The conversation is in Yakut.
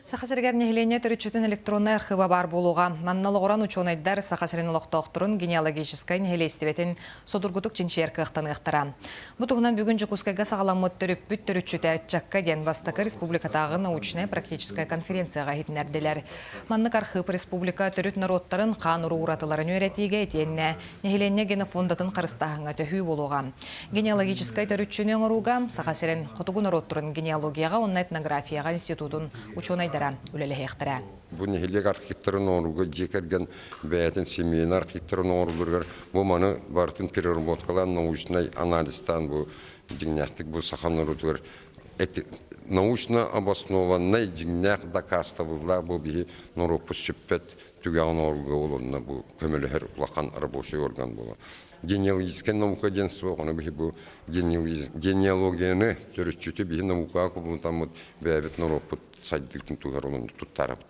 Саха сиригэр нэһилиэнньэ төрүччүтүн электроннай архыыба баар буолуоҕа. Манна олоҕуран учуонайдар Саха сирин олохтоохторун генеалогическай нэһилиэстибэтин судургутук чинчийэр кыахтаныахтара. Бу туһунан бүгүн Дьокуускайга саҕаламмыт Төрүппүт төрүччүтэ ыччакка диэн бастакы республикатааҕы научнай-практическай конференцияҕа иһитиннэрдилэр. Маннык архыып республика төрүт норуоттарын хаан-уруу уратыларын үөрэтиигэ итиэннэ нэһилиэнньэ генофондатын харыстааһыҥҥа төһүү буолуоҕа. Генеалогическай төрүччүнү оҥорууга Саха сирин хотугу норуоттарын генеалогияҕа уонна этнографияҕа институтун учуонайдара үлэлэһиэхтэрэ. Бу нэһилиэк архивтарын оҥорууга дьиэ кэргэн бэйэтин семейный архивтарын оҥорулларыгар бу маны барытын переработкалаан научнай анализтаан бу дьиҥнээхтик бу саха норуотугар научно обоснованнай дьиҥнээх дакаастабыллаах бу биһи норуоппут сүппэт түгэҕин оҥорууга ол онно бу көмөлөһөр улахан рабочий орган буолар. Генеалогическай наука диэн суох, ону биһи бу генеалогияны төрүччүтү биһи наукаҕа кубулутаммыт бэйэбит норуоппут сайдыытын туһар онон туттарабыт.